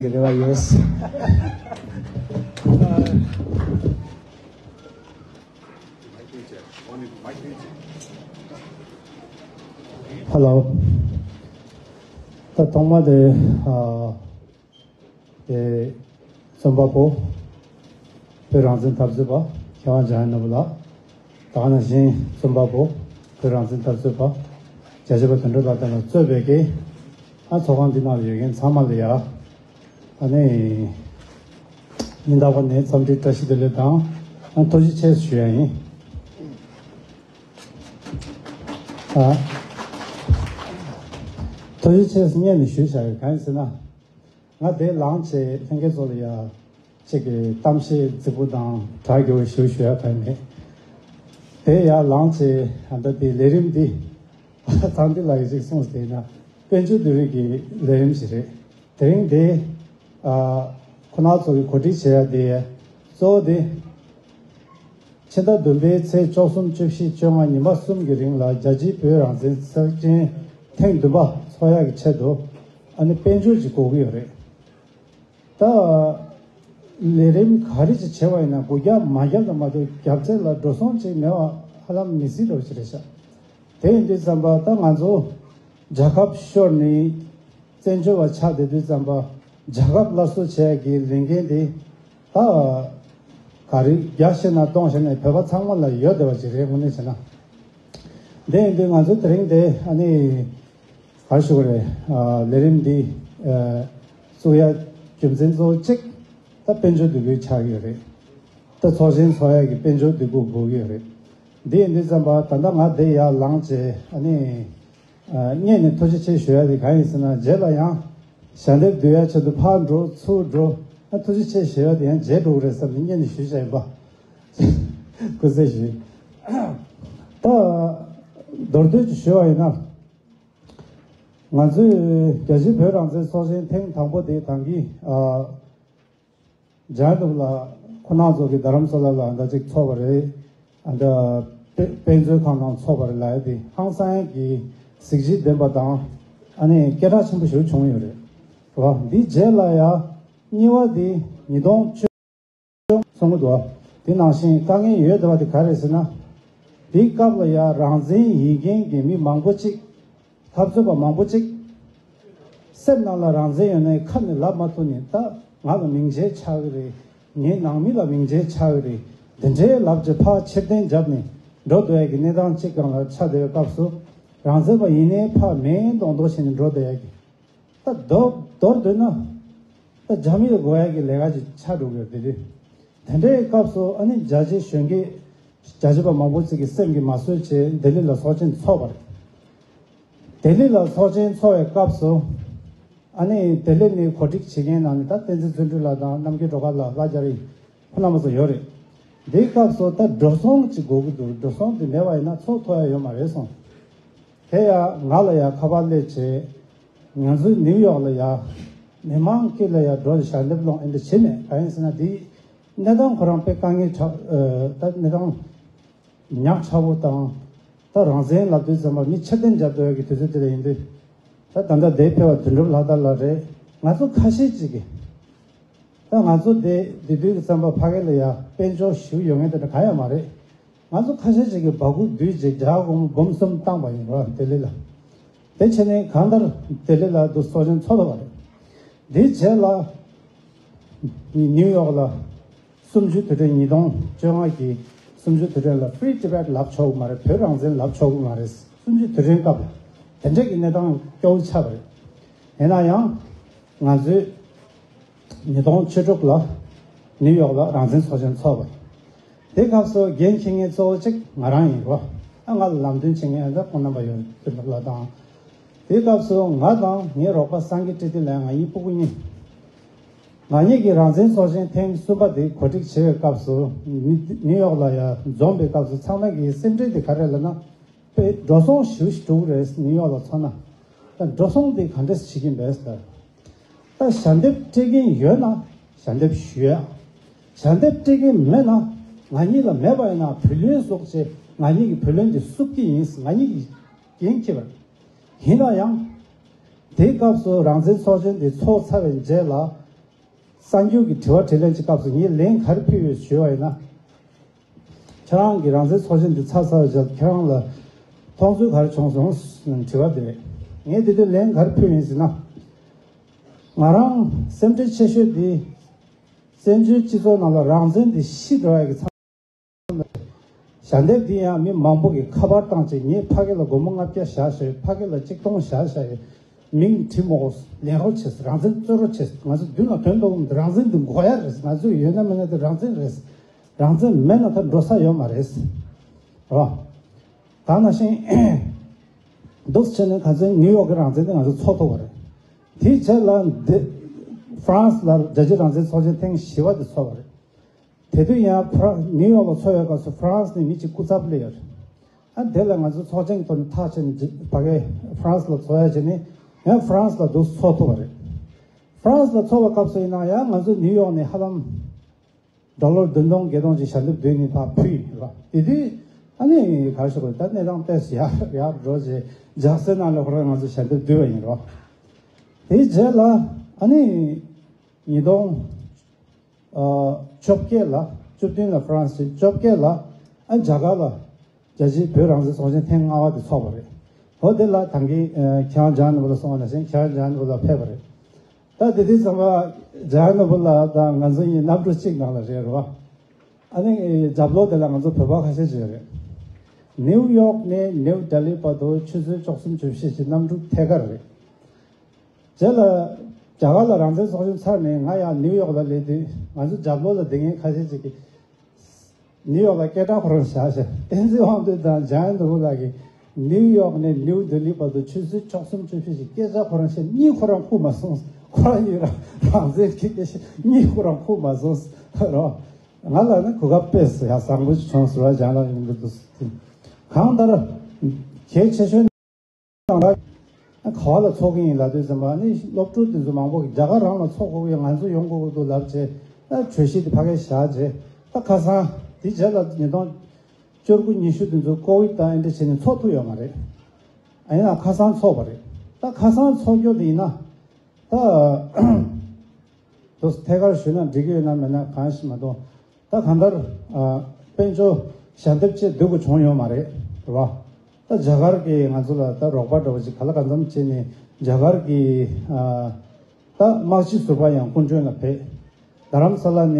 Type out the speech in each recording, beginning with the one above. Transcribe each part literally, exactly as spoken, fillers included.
གི་རེ་བ་ཡོད། ཧ་ལོ། ད་ཐོག་མ་དེ་ཨ་དེ་རྩོམ་པ་པོ་བོད་རང་བཙན་འཐབ་རྩོད་པ་མཁས་དབང་འཇམ་དབྱངས་ནོར་བུ་ལགས། ད་ག་ནང་བཞིན་རྩོམ་པ་པོ་བོད་རང་བཙན་འཐབ་རྩོད་པ་རྒྱལ་གཅེས་པ་དོན་གྲུབ་ལགས་དང་ལ་གཙོས་པའི་གི་ཨ་ཚོགས་ཁང་འདི་ནང་ལ་ཡོད་མཁན་ཚང་མ་ལ་ཡ། ཨ་ནི། ཉིན་རྟག་པ་ནས་འཚམས་འདྲི་བཀྲ་ཤིས་བདེ་ལེགས་དང་། ཨ་ཐུགས་རྗེ་ཆེ་ཞུ་ཡ་ཡིན། ཨ། ཐུགས་རྗེ་ཆེ་སྙན་ནས་ཞུས་བཞག་ཡོད། གང་ཡིན་ཟེར་ན། ང་དེ་ལངས་བྱས་ལྷན་རྒྱས་ཚོ་ལ་ཡ། གཅིག་གི་གཏམ་བཤད་རྫིག་པོ་དང་གྲ་རྒྱས་པོ་ཞིག་ཞུ་ཡ་གང་མེད། དེ་ཡ་ལངས་བྱས་ཨ་ད་དེ་ལས་རིམ་འདི། ཚང་འདི་ལ་ཡི་གཅིག་གསུངས་ཟེར་ན། དཔལ་འབྱོར་བསྡུ་རུབ་ཀྱི་ལས་རིམ་ཞིག་རེད། དེ་རིང་འདི་ཨ་ཁོ་ན་ཚོ་གི་གོ་སྒྲིག་བྱེད་ཡ་དེ་གཙོ་བོ་དེ། ཕྱི་ཟླ་བདུན་པའི་ཚེས་བཅུ་གསུམ་བཅུ་བཞི་བཅོ་ལྔ་ཉི་མ་གསུམ་གྱི་རིང་ལ་རྒྱལ་སྤྱིའི་བོད་རང་བཙན་ཚོགས་ཆེན་ཐེངས་བདུན་པ་ཚོགས་ཡག་གི་ཆེད་དུ་ཨ་ནི་དཔལ་འབྱོར་ཅིག་དགོས་ཀྱི་ཡོད་རེད། ད་ལས་རིམ་ག་རེ་ཅིག་བྱས་པ་ཡིན་ན་སྒོ་རྒྱབ་མ་རྒྱབ་དང་མ་གཏོགས་རྒྱབ་རྩལ་ལ་འགྲོ་སོང་ཅིག་མེད་པ་ཧ་ལམ་མི་སྲིད་འགྲོ་ཅིག་རེད་ཤག་དེ་ཡིན་དུས་ཙམ་པ་ད་ང་ཚོ་རྒྱལ་ཁབ་ཤོར་ནས། བཙན་བྱོལ་བ་ཆགས་བསྡད་དུས་ཙམ་པ་རྒྱལ་ཁབ་སླར་གསོ་བྱེད་ཡག་གི་ལས་འགན་དེ་ད་ག་རེ་བརྒྱ་བཤད་ན་སྟོང་བཤད་ན་བོད་པ་ཚང་མ་ལ་ཡོད་བསྡད་པ་ཅིག་རེད། དངོས་གནས་བྱས་ན། དེ་ཡིན་དུས་ང་ཚོ་དེ་རིང་དེ་ཨ་ནི་ག་རེ་ཞུ་དགོས་རེད། ཨ་ལས་རིམ་འདི་ཨ་བཙུགས་ཡ་རྒྱུ་མཚན་གཙོ་བོ་གཅིག་ད་དཔལ་འབྱོར་འདུ་འགོད་ཆགས་ཡོད་རེད། ད་ཚོགས་ཆེན་ཚོགས་ཡ་གི་དཔལ་འབྱོར་འདུ་འགོད་དགོས་ཀྱི་ཡོད་རེད། འདི་ཡིན་དུས་ཙམ་པ་ད་ལྟ་ང་འདི་ཡར་ལངས་བྱས་ཨ་ནི། ཨ་སྔོན་ནས་ཐུགས་རྗེ་ཆེ་ཞུ་ཡ་དེ་གང་ཡིན་ཟེར་ན། རྗེས་ལ་ཡང་ཞལ་འདེབས་བསྡུ་ཡ་ཆེད་དུ་ཕར་འགྲོ་ཚུར་འགྲོ། ཨ་ཐུགས་རྗེ་ཆེ་ཞུ་ཡ་དེ་ཡང་བརྗེད་འགྲོ་གི་རེད་བསམ་ནས་སྔོན་ནས་ཞུས་བྱས་ཡིན་པ། སྐུ་ཚེ་ཞུ། ད་མདོར་བསྡུས་ཀྱིས་ཞུ་བ་ཡིན་ན། ང་ཚོས་རྒྱལ་སྤྱིའི་བོད་རང་བཙན་ཚོགས་ཆེན་ཐེངས་དང་པོ་དེ་ད་གིན་ཨ། འཇར་དུ་ལ་ཁོ་ན་ཚོ་གི་རྡ་རམ་ས་ལ་ལ་འདི་གཅིག་ཚོགས་པ་རེད། ཨ་འདི་དཔེ་དཔེ་མཛོད་ཁང་ནང་ཚོགས་པ་རེད་ལབ་ཡ་དེ་ཧང་སང་གི་གཟི་བརྗིད་ལྡན་པ་དང་ཨ་ནི་སྐད་གྲགས་ཆེན་པོ་ཞིག་བྱུང་ཡོད་རེད། རེད་བ། འདི་རྗེས་ལ་ཡ་གཉིས་པ་དེ་ཉིས་སྟོང་བཅུ་གསུང་གི་འདུག་དེ་ནང་བཞིན་དཀའ་ངལ་ཡོད་བསྡད་པ་དེ་ག་རེད་ཟེར་ན། དེའི་སྐབས་ལ་ཡ་རང་བཙན་ཡིན་མཁན་གྱི་མི་མང་པོ་གཅིག་འཐབ་རྩོད་པ་མང་པོ་གཅིག་སེམས་ནང་ལ་རང་བཙན་ཡོད་ནའི་ཁ་ནས་ལབ་མ་ཐུབ་ནས། ད་ང་ལ་མིང་ཆད་ཆགས་ཀྱི་རེད། ངའི་ནང་མི་ལ་མིང་ཆད་ཆགས་ཀྱི་རེད། འདི་འདྲའི་ལབ་ཀྱི་ཕར་ཕྱིར་འཐེན་བརྒྱབ་ནས་འགྲོ་སྡོད་ཡ་གི་གནས་སྟངས་གཅིག་སྒང་ལ་ཆགས་བསྡད་པའི་སྐབས་སུ། རང་བཙན་པ་ཡིན་ནའི་ཕར་མེད་མདོག་མདོག་བྱས་ནས་འགྲོ་སྡོད་ཡ་གི། ད་མདོར་མདོར་བསྡུས་ན། ད་རྒྱ་མི་ལ་དགོས་ཡ་གི་ལས་ཀ་ཅིག་ཆགས་འགྲོ་གི་ཡོད་དེ་དུས། དེ་འདྲའི་སྐབས་སུ་ཨ་ནི་རྒྱལ་སྤྱིའི་གཞོན་སྐྱེས་རྒྱ་ཆེ་བ་མང་པོ་ཅིག་གི་སེམས་ཀྱིས་མ་བཟོད་བྱས་ལྡི་ལི་ལ་ཚོགས་ཆེན་ཚོགས་པ་རེད། ལྡི་ལི་ལ་ཚོགས་ཆེན་ཚོགས་པའི་སྐབས་སུ། ཨ་ནི་ལྡི་ལི་ནས་གོ་སྒྲིག་བྱེད་མཁན་ནང་ནས་ད་བསྟན་འཛིན་བརྩོན་འགྲུས་ལགས་དང་རྣམ་རྒྱལ་སྒྲོལ་དཀར་ལགས། ལྷ་རྒྱ་རི། ཁོང་རྣམ་པ་ཚོ་ཡོད་རེད། འདིའི་སྐབས་སུ་ད་འགྲོ་སོང་ཅིག་དགོས་ཀྱི་འདུག་འགྲོ་སོང་དེ་མེད་པ་ཡིན་ན་ཚོགས་ཐུབ་ཡ་ཡོད་མ་རེད་གསུངས། དེ་ཡང་ང་ལ་ཡང་ཁ་པར་སླེབས་བྱས། ང་ཚོའི་ནིའུ་ཡོག་ལ་ཡ། མི་མང་དཀྱིལ་ལ་ཡ་འགྲོ་ཞལ་འདེབས་སློང་ཨེ་འདྲ་བྱེད་མེད། གང་ཡིན་ཟེར་ན་འདིའི་གནས་སྟངས་ཁོ་རང་དཔེ་དཀའ་ངལ་དྲག་ཨ་ད་གནས་སྟངས་ཉག་ཕྲ་བོ་དང་། ད་རང་བཙན་ལབ་དུས་ཙམ་པ་མི་ཕྱིར་འཐེན་རྒྱབ་སྡོད་ཡ་གི་དུས་ཚོད་དེ་ལ་ཡིན་དུས། ད་ད་ལྟ་འདིར་ཕེབས་པ་དོན་གྲུབ་ལྷ་དར་ལགས་རེད། ང་ཚོ་ཁ་ཤས་ཅིག་གིས། ད་ང་ཚོ་འདི་འདི་དུས་ཀྱི་ཙམ་པ་ཕ་གི་ལ་ཡ་དཔལ་འབྱོར་ཞུ་ཡོང་མཁན་དེ་འདྲ་གང་ཡང་མ་རེད། ང་ཚོ་ཁ་ཤས་ཅིག་གིས་སྦ་ཁུག་བསྡུས་རྗེས་རྒྱ་སྒོར་མོ་འབུམ་གསུམ་བཏང་བ་ཡིན་རོགས་ལྡི་ལི་ལ། དེ་བྱས་ནས་གང་ལྟར་ལྡི་ལི་ལ་འདུ་ཚོགས་ཆེན་ཚོགས་ཐུབ་པ་རེད། འདིའི་རྗེས་ལ་ནིའུ་ཡོག་ལ་གསུམ་བཅུའི་དུས་དྲན། ཉིས་སྟོང་བཅོ་ལྔ་གི་གསུམ་བཅུའི་དུས་དྲན་ལ་Free Tibet ལབ་ཆོག་གི་མ་རེད། བོད་རང་བཙན་ལབ་ཆོག་གི་མ་རེད། གསུམ་བཅུའི་དུས་དྲན་སྐབས་ལ་དེ་འདྲས་ཀྱི་གནས་སྟངས་སྐྱོ་བོ་ཆགས་པ་རེད། ཡིན་ན་ཡང་ང་ཚོས། ཉིས་སྟོང་བཅུ་དྲུག་ལ་ནིའུ་ཡོག་ལ་རང་བཙན་ཚོགས་ཆེན་ཚོགས་པ། དེ་སྐབས་སུ་འགན་འཁྱེར་མཁན་གཙོ་བོ་གཅིག་ང་རང་ཡིན་རོ། ཨ་ང་ལ་ལམ་སྟོན་བྱེད་མཁན་ཨ་ད་ཁོང་རྣམ་པ་ཡོད་དོན་གྲུབ་ལགས་དང་། དེ་སྐབས་སུ་ང་དང་ངའི་རོགས་པ་སངས་རྒྱས་བཀྲ་ཤིས་ལགས། ང་གཉིས་སྤུ་གུ་གཉིས། ང་གཉིས་ཀྱིས་རང་བཙན་ཚོགས་ཆེན་ཐེངས་གསུམ་པ་དེ་གོ་སྒྲིག་བྱེད་པའི་སྐབས་སུ་ནིའུ་ནིའུ་ཡོག་ལ་ཡ་འཛོམས་པའི་སྐབས་སུ་ཚང་མ་གི་སེམས་ཁྲལ་དེ་ག་རེ་ལབ་ན། དཔེ་འགྲོ་སོང་ཞེ་པོ་ཞིག་འགྲོ་གི་རེད། ནིའུ་ཡོག་ལ་མཚོན་ན། ད་འགྲོ་སོང་དེ་ག་འདྲས་བྱེད་ཀྱིན་པས་ཟེར། ད་ཞལ་འདེབས་སྤྲད་མཁན་ཡོད་ན་ཞལ་འདེབས་ཞུ་ཡ། ཞལ་འདེབས་སྤྲད་མཁན་མེད་ན་ང་གཉིས་ལ་མེད་པ་ཡིན་ན་བུ་ལོན་སོགས་བྱས་ང་གཉིས་ཀྱི་བུ་ལོན་དེ་བསུབ་ཀྱི་ཡིན། ང་གཉིས་ཀྱིས་འགན་འཁྱེར་བ་རེད། ཡིན་ན་ཡང་། དེའི་སྐབས་སུ་རང་བཙན་ཚོགས་ཆེན་དེ་ཚོགས་ཚར་བའི་རྗེས་ལ་ གསར་འགྱུར་གྱི་དྲི་བ་དྲིས་ལན་གྱི་སྐབས་སུ་ངས་ལན་ག་རེ་ཕུལ་ཡོད་ཞུས་པ་ཡིན་ན། ཁྱེད་རང་གི་རང་བཙན་ཚོགས་ཆེན་འདི་ཚར་ཚར་བྱས་ཁྱེད་རང་ལ་མཐོང་ཚུལ་ག་རེ་བྱུང་སོང་ཟེར་དྲི་བ་དེ་རེད། ངས་དེ་དུས་ལན་ག་རེ་ཕུལ་ཡིན་ཟེར་ན། ང་རང་སེམས་ཁྲལ་ཆེ་ཤོས་འདི་བཙན་བྱོལ་སྤྱི་ཚོགས་ནང་ལ་རང་བཙན་འདི་ཤི་འགྲོ་ཡ་གི་མཚམས་ལ། ཞལ་འདེབས་འདི་ཡང་མི་མང་པོ་གིས་ཁ་པར་བཏང་བྱས། ངས་ཕ་གི་ལ་སྒོར་མོ་ལྔ་བརྒྱ་བཞག་བཞག་ཕ་གི་ལ་ཆིག་སྟོང་བཞག་བཞག་ཡོད། མིང་བྲིས་མ་དགོས། ལེན་རོགས་བྱེད། རང་བཙན་རྩོད་རོགས་བྱེད། ང་ཚོ་མདུན་ལ་དོན་དུ་རང་བཙན་འདི་དགོས་ཡ་རེད། ང་ཚོས་ཡོད་ན་མེད་ན་དེ་རང་བཙན་རེད། རང་བཙན་མེད་ན་ད་འགྲོ་ས་ཡོད་མ་རེད། རོ། ད་ནང་བཞིན་འདུག་བྱས་ནས་ཁ་སང་ནིའུ་ཡོག་གི་རང་བཙན་དེ་ང་ཚོ་འཚོགས་ཐུབ་པ་རེད། དེའི་རྗེས་ལ་འདི་ཧྥ་རན་སི་ལ་རྒྱལ་སྤྱིའི་རང་བཙན་ཚོགས་ཆེན་ཐེངས་བཞི་པ་དེ་འཚོགས་པ་རེད། དེ་དུས་ཡང་ཕ་རན་ནིའུ་ཡོག་ལ་འཚོགས་ཡོད་སྐབས་སུ་ཧྥ་རན་སི་ནས་མི་གཅིག་སྐུ་ཚབ་སླེབས་ཡོད་རེད། ཨ་དེ་ལ་ང་ཚོ་ཚོགས་ཆེན་གྱི་ཐོག་ནས་ཐག་བཅད་ནས་ཕ་གི་ཧྥ་རན་སི་ལ་འཚོགས་ཡ་བྱས་ནས་ཡང་ཧྥ་རན་སི་ལ་འདུག་འཚོགས་ཐུབ་པ་རེད། ཧྥ་རན་སི་ལ་འཚོགས་པའི་སྐབས་སུ་ཡིན་ན་ཡང་ང་ཚོ་ནིའུ་ཡོག་ནས་ཧ་ལམ་ཌོ་ལར་བདུན་སྟོང་བརྒྱད་སྟོང་ཅིག་ཞལ་འདེབས་བསྡུས་ནས་ཕར་ཕུལ་ཡིན་ར། དེ་དུས་ཨ་ནི་ག་རེ་ཞུ་དགོས། ད་གནས་སྟངས་དཔེ་ཡག་ཡག་འགྲོ་རྗེས་ལྗགས་སེར་ནང་ལ་ཁོ་རང་ང་ཚོ་ཞལ་འདེབས་བསྡུས་པ་ཡིན་ར། དེའི་རྗེས་ལ་ཨ་ནི་ཉིས་སྟོང་ཨ་བཅོ་བརྒྱད་ལ། བཅུ་བདུན་ལ་ཧྥ་རན་སི། བཅོ་བརྒྱད་ལ་ཨ་རྒྱ་གར་ལ་རྒྱལ་སྤྱིའི་བོད་རང་བཙན་ཚོགས་ཆེན་ཐེངས་ལྔ་པ་དེ་འཚོགས་པ་རེད། འོ་དེ་ལ་ད་གིན་ཨ་ཁྱེད་རང་ཇཱ་ནོ་བྷེལ་ལ་གསུངས་པ་ནང་བཞིན་ཁྱེད་རང་ཇཱ་ནོ་བྷེལ་ལ་ཕེབས་པ་རེད། ད་དེ་དུས་ཙམ་པ་ཇཱ་ནོ་བྷེལ་ལ་དང་ང་ཚོ་གཉིས་གནམ་གྲུ་གཅིག་ནང་ལ་རེད་རོ། ཨ་ནི་རྒྱབ་ལོགས་དེ་ལ་ང་ཚོ་བོད་པ་ཁ་ཤས་ཅིག་ཡོད་རེད། ནིའུ་ཡོག་ནས་ནིའུ་ལྡི་ལི་བར་དུ་ཆུ་ཚོད་བཅུ་གསུམ་བཅུ་བཞི་ཅིག་གནམ་གྲུ་ཐད་ཀར་རེད། རྗེས་ལ་རྒྱ་གར་ལ་རང་བཙན་ཚོགས་ཆུང་ཚར་ནས་ང་ཡང་ནིའུ་ཡོག་ལ་སླེབས་དུས་ང་ཚོ་རྒྱབ་ལོགས་ལ་བསྡད་མཁན་ཁ་ཤས་ཅིག་གིས་ནིའུ་ཡོག་ལ་སྐད་གྲགས་ཁོ་རང་བཞག་བཞག་བསྟན་འཛིན་དབང་འདུས་དང་ལྗང་དོལ་ལགས་ཀྱིས་ནིའུ་ཡོག་ནས་ནིའུ་ལྡི་ལི་བར་དུ་ཆུ་ཚོད་བཅུ་གསུམ་བཅུ་བཞི་ཞིག་སྐད་ཆ་ཁོ་རང་བཤད། གཉིད་ཁོ་རང་ཁུག་མ་སོང་། ཁོ་རང་ཡིན་རང་རང་བཙན་གྱི་སྐད་ཆ་གཉིད་ཁོ་རང་ཁུག་མ་སོང་རོ། ང་ལ་ནི་གོ་སྐབས་དཔེ་ཡག་བཟང་པོ་ཞིག་བྱུང་ཟེར་བ་ལྗང་ལགས་ཡིན་གྱི་འདུག་གང་ལྟར་གལ་ཆེ་ཤོས། ནང་ལ་ག་བ་ལ་འཚོགས་ཀྱི་ཡིན་ལབ་དུས་ཙམ་པ་ནི་སློབ་ཕྲུག་དེ་ཚོ་མང་པོ་གིས་རྒྱ་གར་རང་ལ་འཚོགས་དགོས་ཀྱི་ཡོད། ང་ཚོ་ཡོང་དགོས་ཀྱི་འདུག་ལབ་བྱས། ད་གྲོས་གཞི་དེ་ཕ་གིར་བཞག་བྱས། ད་ཁ་སང་དེ་རྗེས་ལ་ཉིས་སྟོང་བཅུ་དགུ་ཉི་ཤུ་དེ་ཚོ་ཀོ་ཝིཌ་དང་ཨེ་འདྲ་བྱས་ནས་འཚོགས་ཐུབ་ཡོད་མ་རེད། ཨ་ཡིན་ན་ཁ་སང་འཚོགས་པ་རེད། ད་ཁ་སང་འཚོགས་རྒྱུ་དེ་ཡིན་ན་ད། དུ་ཐད་ཀར་ཞུས་ན་འགྲིག་གི་ཡོད་ན་མེད་ན་གང་ཞིག་མ་གཏོགས། ད་གང་ལྟར་ཨ་དཔལ་འབྱོར་ཞལ་འདེབས་བཅས་སྡུག་གུ་བྱུང་ཡོད་མ་རེད། རེད་བ། ད་རྒྱ་གར་གྱིས་ང་ཚོ་ལ་ད་རོགས་པ་འདྲ་བོ་ཅིག་ག་ལ་གང་འཚམ་བྱས་ནས་རྒྱ་གར་གྱི་ཨ་ད་དམག་སྤྱི་ཟུར་པ་ཡང་སྐུ་མགྲོན་ལ་ཕེབས། རྡ་རམ་ས་ལ་ནས་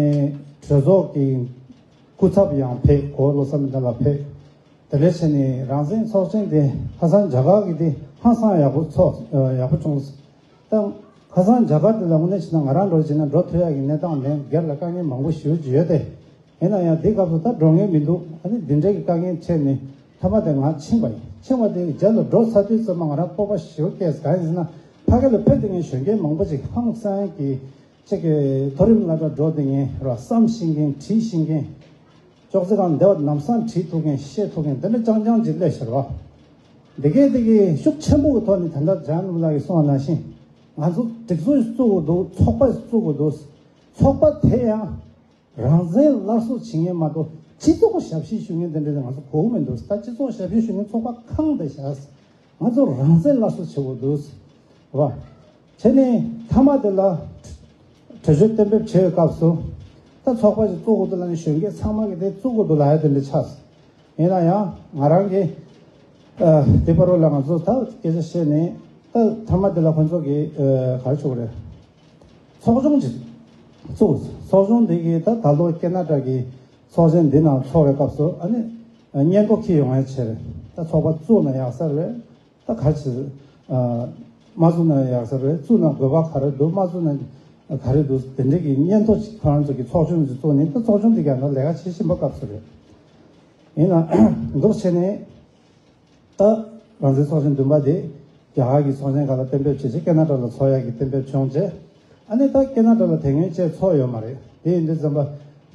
གྲོས་ཚོགས་ཀྱི་སྐུ་ཚབ་ཡང་ཕེབས། གོ་བློ་བཟང་མི་ལ་ཕེབས། དེ་འདྲ་བྱས་ནས་རང་བཙན་ཚོགས་ཆེན་དེ་ཁ་སང་རྒྱ་གར་གྱི་དེ་ཧང་སང་ཡག་པོ་ཚོགས་ཡག་པོ་བྱུང་། ད་ཁ་སང་རྒྱ་གར་དེ་ལ་དངོས་གནས་བྱས་ན་ང་རང་འགྲོ་བྱས་ན་འགྲོ་ཐུབ་ཡག་གི་གནས་སྟངས་མེད། སྒེར་ལ་དཀའ་ངལ་མང་པོ་ཞེ་པོ་ཅིག་ཡོད་དེ། ཡིན་ན་ཡང་དེའི་སྐབས་སུ་ད་འགྲོ་མཁན་མི་འདུག་ཨ་ནི་འདི་འདྲའི་གི་དཀའ་ངལ་འཕྲད་ནས་མཐའ་མ་དེ་ང་ཕྱིན་པ་ཡིན། ཕྱིན་པ་དེ་རྗེས་ལ་འགྲོ་ཚར་དུས་ཙམ་པ་ང་རང་སྤོབས་པ་ཞེ་པོ་སྐྱེས། གང་ཡིན་ཟེར་ན་ཕ་གི་ལ་ཕེབས་བསྡད་མཁན་གཞོན་སྐྱེས་མང་པོ་ཅིག་ཧང་སང་གི་ཅིག་གི་མཐོ་རིམ་སློབ་གྲྭ་འགྲོ་བསྡད་མཁན་ར་བསམ་ཤེས་མཁན་བྲིས་ཤེས་མཁན། ཅོག་ཙེ་སྒང་བསྡད་པ་ལམ་སང་བྲིས་ཐུབ་མཁན་ཤེས་ཐུབ་མཁན་འདི་འདྲ་རྐྱང་རྐྱང་ཅིག་སླེབས་ཤར་བ། འདི་གས་འདི་གས་ཤུགས་ཆེན་པོ་གི་ཐོག་ནས་ད་ལྟ་ལྗང་ནུབ་ལགས་ཀྱིས་གསུངས་པ་ནང་བཞིན་ང་ཚོ་སྒྲིག་འཛུགས་བཙུགས་དགོས་འདུག་ཚོགས་པ་བཙུགས་དགོས་འདུག་ཚོགས་པ་དེ་ཡང་རང་བཙན་སླར་གསོ་བྱེད་མཁན་མ་གཏོགས་སྤྱི་ཚོགས་ཞབས་ཕྱི་ཞུ་མཁན་དེ་འདྲ་དེ་ང་ཚོ་གོ་གི་མི་འདུག་ད་སྤྱི་ཚོགས་ཞབས་ཕྱི་ཞུ་མཁན་ཚོགས་པ་གང་དེ་བཞག་ང་ཚོ་རང་བཙན་སླར་གསོ་བྱེད་དགོས་འདུག་བ། བྱས་ནས་མཐའ་མ་དེ་ལ་གྲོས་ཆོད་གཏན་འབེབས་བྱས་པའི་སྐབས་སུ་ད་ཚོགས་པ་ཞིག་བཙུགས་དགོས་འདུག་ལབ་ནས་གཞོན་སྐྱེས་ཚང་མ་གིས་དེ་བཙུགས་དགོས་འདུག་ལབ་ཡ་དེ་འདྲ་ཆགས་སོང་། ཡིན་ན་ཡང་ང་རང་གིས་ཨ་དེ་བར་ལ་ང་ཚོ་ད་སྐད་ཆ་བཤད་ནས་ད་མཐའ་མ་དེ་ལ་ཁོང་ཚོ་གིས་ཨ་ག་རེ་ཞུ་དགོས་རེད། ཚོགས་ཆུང་ཅིག་བཙུགས། ཚོགས་ཆུང་འདི་གིས་ད་ད་ལོ་ཁེ་ན་ཌ་གི་ཚོགས་ཆེན་འདི་ནང་ཚོགས་པའི་སྐབས་སུ་ཨ་ནི་སྙན་ཐོ་འཁྱེར་ཡོང་ཡ་བྱས་རེད། ད་ཚོགས་པ་བཙུགས་ན་ཡག་ས་རེད། ད་ག་རེ་བྱེད། ཨ་མ་བཙུགས་ན་ཡག་ས་རེད། བཙུགས་ན་དགོས་པ་ག་རེ་འདུག་མ་བཙུགས་ན་ག་རེ་འདུག་དེ་འདྲ་གི་སྙན་ཐོ་ཅིག་ཁོ་རང་ཚོ་གི་ཚོགས་ཆུང་ཅིག་བཙུགས་ནས་ད་ཚོགས་ཆུང་འདི་ག་ནང་ལས་ཀ་བྱེད་བཞིན་པ་སྐབས་སུ་རེད། ཡིན་ན་འདུག་བྱས་ནས། ད་རང་བཙན་ཚོགས་ཆེན་བདུན་པ་དེ་རྒྱ་གར་གྱི་ཚོགས་ཆེན་ཁག་ལ་གཏན་འབེབས་བྱས་རྗེས་ཁེ་ན་ཌ་ལ་ཚོགས་ཡག་གི་གཏན་འབེབས་བྱུང་རྗེས། ཨ་ནི་ད་ཁེ་ན་ཌ་ལ་དེ་སྔོན་ཆད་ཚོགས་ཡོད་མ་རེད། དེ་ཡིན་དུས་ཙམ་པ་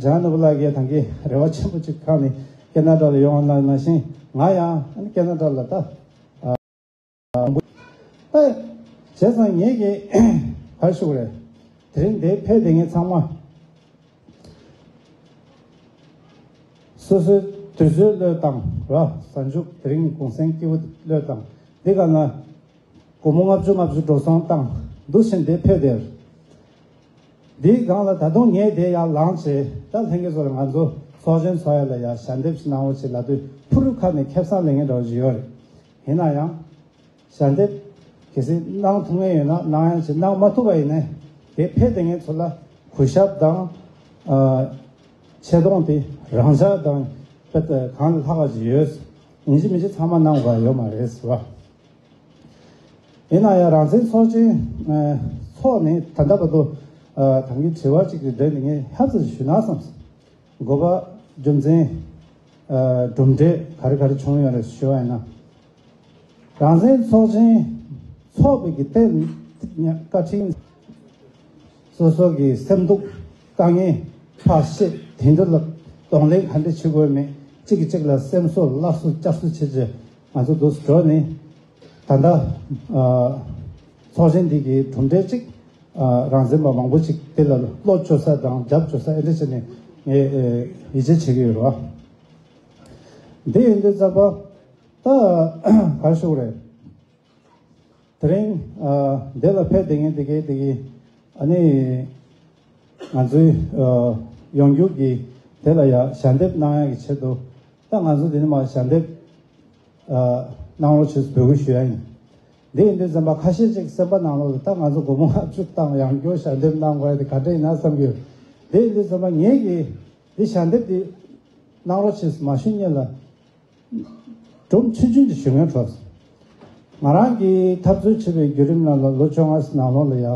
ལྗང་ནུབ་ལགས་ཀྱིས་ད་གིན་རེ་བ་ཆེན་པོ་ཅིག་བསྐངས་ནས་ཁེ་ན་ཌ་ལ་ཡོང་བ་ནང་བཞིན་ང་ཡང་ཨ་ནི་ཁེ་ན་ཌ་ལ་ད་ཨ་ད་བྱས་ཙང་ངེད་ཀྱིས་ག་རེ་ཞུ་དགོས་རེད། དེ་རིང་འདིར་ཕེབས་བསྡད་མཁན་ཚང་མ། སོ་སོའི་དུས་ཚོད་བློས་བཏང་ར། གཟའ་མཇུག་དེ་རིང་གུང་སེང་སྐྱིད་པོ་བློས་བཏང་། འདི་ག་ན་སྒོར་མོ་ལྔ་བཅུ་ལྔ་བཅུ་འགྲོ་སོང་བཏང་འདུག་བཞིན་དེ་ཕེབས་དེར། འདིའི་སྒང་ལ་ད་དུང་ངས་དེ་ཡར་ལངས་བྱས། ད་ལྷན་རྒྱས་ཚོ་ལ་ང་ཚོ་ཚོགས་ཆེན་ཚོགས་ཡ་ལ་ཡ་ཞལ་འདེབས་ཤིག་གནང་རོགས་བྱེད་ལབ་དུས། ཕུ་རུ་ཁ་ནས་ཁེ་བཟང་ལེན་མཁན་འདྲ་བོ་ཞིག་ཡོད་རེད། ཡིན་ན་ཡང་ཞལ་འདེབས་གལ་སྲིད་གནང་ཐུབ་མཁན་ཡོད་ན་གནང་ཡ་བྱེད། གནང་མ་ཐུབ་པ་ཡིན་ནའི་དེ་ཕེབས་བསྡད་མཁན་ཚོ་ལ་གུས་ཞབས་དང་། ཨ། ཆེ་མཐོང་དེ་རང་འཇགས་དང་དཔེ་གང་ལས་ལྷག་པ་ཞིག་ཡོད། ཡིན་གཅིག་མིན་གཅིག་ཚང་མ་གནང་དགོས་ཡོད་མ་རེད་ཟེར་བ། ཡིན་ན་ཡང་རང་བཙན་ཚོགས་ཆེན་ཚོགས་ནས་ད་ལྟ་བར་དུ། ཨ། ད་གིན་དྲི་བ་གཅིག་གི་འབྲེལ་ནས་ངས་ཧབ་ཙམ་ཞུས་ན་བསམ། དགོས་པ་རྒྱུ་མཚན། ཨ། གྲུབ་འབྲས་ག་རེ་ག་རེ་བྱུང་ཡོད་རེད་ཞུ་བ་ཡིན་ན། རང་བཙན་ཚོགས་ཆེན་ཚོགས་པའི་གི་ལྟེ་བཀའ་དྲིན། སོ་སོ་གི་སེམས་སྡུག་དཀའ་ངལ་ཕར་བཤད། དེ་འདྲ་ལ་གདོང་ལེན་ག་འདྲ་བྱེད་དགོས་མེད། གཅིག་གིས་གཅིག་ལ་སེམས་གསོ་སླར་གསོ་བསྐྱར་གསོ་བྱེད་བྱེད། ང་ཚོ་འདུག་འགྲོ་ནས་ད་ལྟ། ཨ། ཚོགས་ཆེན་འདི་གི་གྲུབ་འབྲས་གཅིག་ཨ། རང་བཙན་པ་མང་པོ་ཅིག་དེ་ལ་བློ་བཅོལ་ས་དང་རྒྱབ་བཅོལ་ས་ཨེ་འདྲ་བྱས་ནས་ངས། ཨེ། ཡིད་ཆེས་བྱེད་ཀྱི་ཡོད་རེད་བ། འདི་ཡིན་དུས་ཙམ་པ་ད་ག་རེ་ཞུ་དགོས་རེད། དེ་རིང་། ཨ། འདི་ལ་ཕེབས་བསྡད་མཁན་དེ་གའི་དེ་གའི། ཨ་ནི་ང་ཚོའི། ཨ། ཡོང་རྒྱུག་གི་དེ་ལ་ཡ་ཞལ་འདེབས་གནང་ཡ་གི་ཆེད་དུ། ད་ང་ཚོ་འདི་ནས་མར་ཞལ་འདེབས། ཨ། གནང་རོགས་བྱེད་འབོད་སྐུལ་ཞུ་ཡ་ཡིན། འདི་ཡིན་དུས་ཙམ་པ་ཁ་ཤས་ཅིག་སེམས་པ་ནང་ལོགས་ལ་ད་ང་ཚོ་སྒོར་མོ་ལྔ་བཅུ་བཏང་། ཡང་བསྐྱར་ཞལ་འདེབས་གནང་དགོས་ཡ་དེ་ག་འདྲ་ཡིན་ན་བསམ་གྱི་ཡོད། འདི་ཡིན་དུས་ཙམ་པ་ངེད་ཀྱིས་འདི་ཞལ་འདེབས་འདི་གནང་རོགས་བྱེད་མ་ཞུ་སྔོན་ལ། སྒྲོམ་ཆུང་ཆུང་ཅིག་ཞུ་སྙིང་བྲོ། ང་རང་གིས་འཐབ་རྩོད་བྱེད་པའི་བརྒྱུད་རིམ་ནང་ལ་ལོ་བཅོ་ལྔ་ནང་ལོགས་ལ་ཡ།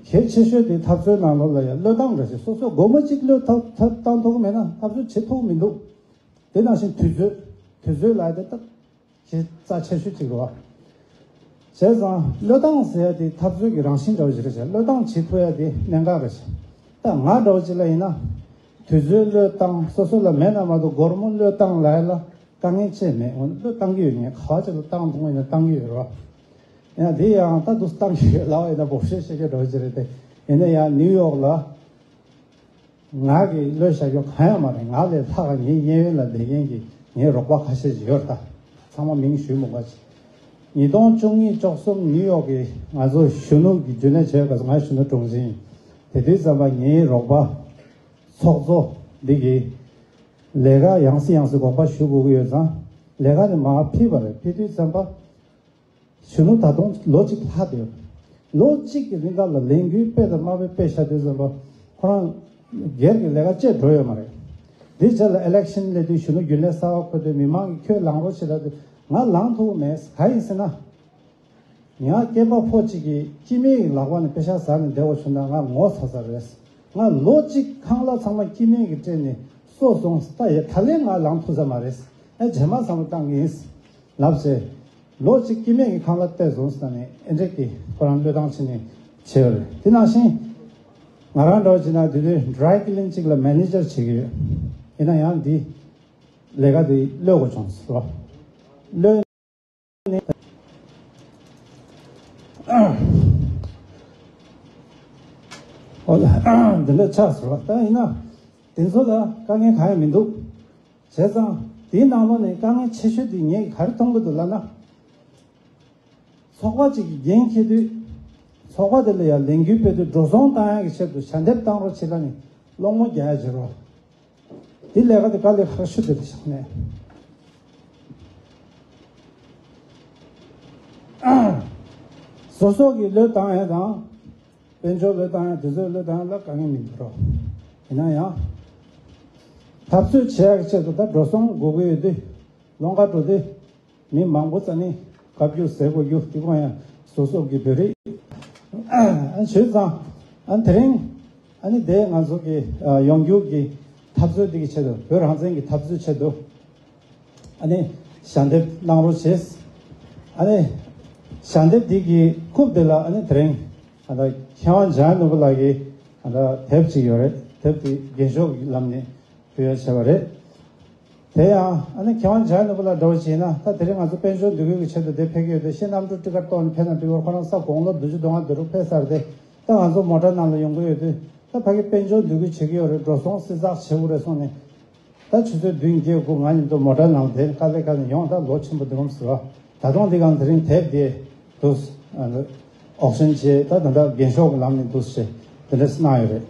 གལ་ཆེ་ཤོས་དེ་འཐབ་རྩོད་ནང་ལོགས་ལ་ཡ་བློས་བཏང་རེད་ཟེར། སོ་སོ་སྒོར་མོ་གཅིག་བློས་ཐབས་ཐབས་བཏང་ཐུབ་ཀྱི་མེད་ན་འཐབ་རྩོད་བྱེད་ཐུབ་ཀྱི་མི་འདུག། དེ་ནང་བཞིན་དུས་ཚོད། དུས་ཚོད་ལ་དེ་ད་ཆེ་རྩ་ཆེ་ཤོས་གཅིག་རེད་བ། བྱས་ཙང་བློས་བཏང་ཟེར་ཡ་དེ་འཐབ་རྩོད་ཀྱི་རང་བཞིན་འདྲ་བོ་ཞིག་རེད་ཟེར། བློས་བཏང་བྱེད་ཐུབ་ཡ་དེ་གནད་འགག་རེད་ཟེར། ད་ང་འདྲ་བོ་ཅིག་ལ་ཡིན་ན། དུས་ཚོད་བློས་བཏང་། སོ་སོ་ལ་མེད་ན་མ་གཏོགས་སྒོར་མོ་བློས་བཏང་ལ་ཡ་ལ་དཀའ་ངལ་ཅི་མེད། འོ་ན་བློས་བཏང་གི་ཡོད། ངས་ག་བ་ཅིག་ལ་བཏང་ཐུབ་ཡིན་ན་བཏང་གི་ཡོད་རེད་བ། ཡང་དེ་ཡང་ད་དུ་བཏང་གི་ཡོད་ལབ་པ་ཡིན་ན་འབོར་ཤོས་བཤད་རྒྱུ་འདྲ་བོ་ཅིག་རེད་དེ། ཡིན་ན་ཡང་ནིའུ་ཡོག་ལ། ང་གིས་བློས་བཞག་རྒྱུ་གང་ཡང་མ་རེད། ང་ལས་ལྷག་ངའི་གཡས་གཡོན་ལ་བསྡད་མཁན་གྱི་ངའི་རོགས་པ་ཁ་ཤས་ཤིག་ཡོད་རེད། ད་ཚང་མ་མིང་ཞུས་མི་དགོས་ཅིག། ཉིས་སྟོང་བཅུ་གཉིས་བཅུ་གསུམ་ནིའུ་ཡོག་གི་ང་ཚོ་གཞོན་ནུ་གི་རྒྱུན་ལས་བྱས་པ། ང་གཞོན་ནུ་དྲུང་ཆེ་ཡིན། དེ་དུས་ཙམ་པ་ངའི་རོགས་པ་ཚོགས་གཙོ་འདི་གིས་ལས་ཀ་ཡང་སེ་ཡང་སེ་དགོངས་པ་ཞུ་དགོས་ཀྱི་ཡོད་ཙང་། ལས་ཀ་ནས་མར་ཕུད་པ་རེད། ཕུད་དུས་ཙམ་པ། གཞོན་ནུ་ད་དུང་ལོ་གཅིག་ལྷག་བསྡད་ཡོད། ལོ་གཅིག་གི་རིང་ག་ལ་ལས་འགུལ་སྤེལ་དང་མ་སྤེལ་སྤེལ་བཞག་དུས་ཙམ་པ། ཁོ་རང་སྒེར་གྱི་ལས་ཀ་བྱེད་འགྲོ་ཡོད་མ་རེད། འདི་རྗེས་ལ་ཨི་ལེག་ཤན་སླེབས་དུས་གཞོན་ནུ་རྒྱུན་ལས་གསར་པ་འཁོད་དུས་མི་མང་གིས་ཁྱོད་ལངས་རོགས་བྱེད་ལབ་དུས་ང་ལངས་ཐུབ་མེད། ག་ཡིན་ཟེར་ན། ང་སྐྱེས་པ་ཕོ་གཅིག་གིས་སྐྱེ་དམན་གྱི་ལག་པ་ནས་པེ་ཤག་ཟ་ནས་བསྡད་པ་བྱུང་ན་ང་ངོ་ཚ་ཚ་རེད། ང་ལོ་གཅིག་ཁང་གླ་ཚང་མ་སྐྱེ་དམན་གྱིས་སྤྲད་ནས་གསོ་སོང་། ད་ཡ་ད་ལན་ང་ལངས་ཐུབ་ས་མ་རེད། ཨ། རྗེས་མ་བསམ་བློ་བཏང་གི་ཡིན། ལབ་བྱས། ལོ་གཅིག་སྐྱེ་དམན་གྱི་ཁང་གླ་གཏད་སོང་ཟེར་ནས་ཨེ་འདྲས་ཀྱི་ཁོ་རང་བློས་བཏང་བྱས་ནས་བྱས་པ་རེད། དེ་ནང་བཞིན་ང་རང་འདྲ་བོ་བྱས་ན་དེ་དུས་ཌ་རའི་ཀི་ལིན་གཅིག་ལ་མེ་ནེ་ཇར་བྱེད་ཀྱི་ཡོད། ཡིན་ན་ཡང་འདི་ལས་ཀ་དེ་གློད་དགོས་བྱུང་ཟེར་བ། གློད་ནས་འོ་ལ་འདི་འདྲ་ཆགས་ཟེར་བ། ད་ཡིན་ན་དེ་ཚོ་ལ་དཀའ་ངལ་གང་ཡང་མི་འདུག། བྱས་ཙང་དེའི་ནང་ལོགས་ནས་དཀའ་ངལ་ཆེ་ཤོས་དེ་ངས་ག་རེ་མཐོང་གི་འདུག་ལབ་ན། ཚོགས་པ་གཅིག་གིས་འགན་འཁྱེར་དུས། ཚོགས་པ་དེ་ལ་ཡང་ལས་འགུལ་སྤེལ་དུས་འགྲོ་སོང་བཏང་ཡག་གི་ཆེད་དུ་ཞལ་འདེབས་བཏང་རོགས་བྱེད་ལབ་ནས་སློང་མོ་རྒྱག་ཡག་བྱེད་རོགས། འདི་ལས་ཀ་དེ་དཀའ་ལས་ཁག་ཤོས་དེ་རེད་ཤག་ནས། སོ་སོ་གིས་བློས་བཏང་ཡག་དང་། དཔལ་འབྱོར་བློས་བཏང་ཡག། དུས་ཚོད་བློས་བཏང་ཡག་ལ་དཀའ་ངལ་མི་འདུག་རོགས། ཡིན་ན་ཡང་། འཐབ་རྩོད་བྱེད་ཡག་གི་ཆེད་དུ་ད་འགྲོ་སོང་དགོས་ཀྱི་ཡོད་དུས། སློང་ག་འགྲོ་དུས། མི་མང་པོ་རྩ་ནས་བཀའ་བཀྱོན་ཟེར་དགོས་རྒྱུ་དེ་ཀོ་ཡང་སོ་སོ་གི་བོད་རིགས། ཨ། བྱས་ཙང་། ཨ། དེ་རིང་། ཨ་ནི་དེ་ང་ཚོ་གི། ཨ། ཡོང་རྒྱུག་གི་འཐབ་རྩོད་འདི་གི་ཆེད་དུ། བོད་རང་བཙན་གྱི་འཐབ་རྩོད་ཆེད་དུ། ཨ་ནི་ཞལ་འདེབས་གནང་རོགས་བྱས། ཨ་ནི་ཞལ་འདེབས་འདི་གི་རྐུབ་དེ་ལ་ཨ་ནི་དེ་རིང་། ཨ། ད་མཁས་དབང་འཇམ་དབྱངས་ནོར་བུ་ལགས་ཀྱིས། ཨ། ད་དེབ་ཅིག་ཡོད་རེད། དེབ་དེ་རྒྱན་ཤོག་གི་ལམ་ནས་ཕུལ་ཡ་བྱས་པ་རེད། དེ་ཡང་ཨ་ནི་མཁས་དབང་འཇམ་དབྱངས་ནོར་བུ་ལགས་འདྲ་བོ་བྱས་ན། ད་དེ་རིང་ང་ཚོ་དཔལ་འབྱོར་འདུ་འགོད་ཀྱི་ཆེད་དུ་དེ་ཕེབས་ཀྱི་ཡོད་དུས། ཤེས་རྣམ་གྲོལ་ཊི་ཀཊ་གཏོང་ནས་ཕེབས་ན་འགྲིག་གི་རེད། ཁོ་རང་ས་དགུང་ལོ་བདུན་ཅུ་དོན་ལྔ་དུ་རུ་ཕེབས་ཚར་ཏེ། ད་ང་ཚོ་མོ་ཊ་ནང་ལ་ཡོང་གི་ཡོད་དུས། ད་ཕ་གི་དཔལ་འབྱོར་འདུ་འགོད་བྱེད་ཀྱི་ཡོད་རེད། འགྲོ་སོང་བསྲི་ཚགས་བྱེད་དགོས་རེད་གསུངས་ནས། ད་ཆུ་ཚོད་བདུན་བརྒྱད་དགུ་ང་གཉིས་དུ་མོ་ཊ་ནང་དེ་དཀའ་ལས་དཀའ་ནས་ཡོང་། ད་ལོ་ཆེན་པོ་འདུག་ཟེར་བ། ད་དུང་འདི་གང་དེ་རིང་དེབ་དེ་འདུག། ཨོག་ཤན་བྱས། ད་ད་ལྟ་རྒྱན་ཤོག་གི་ལམ་ནས་འདུག་བྱས། དེ་འདྲ་གནང་ཡོད་རེད།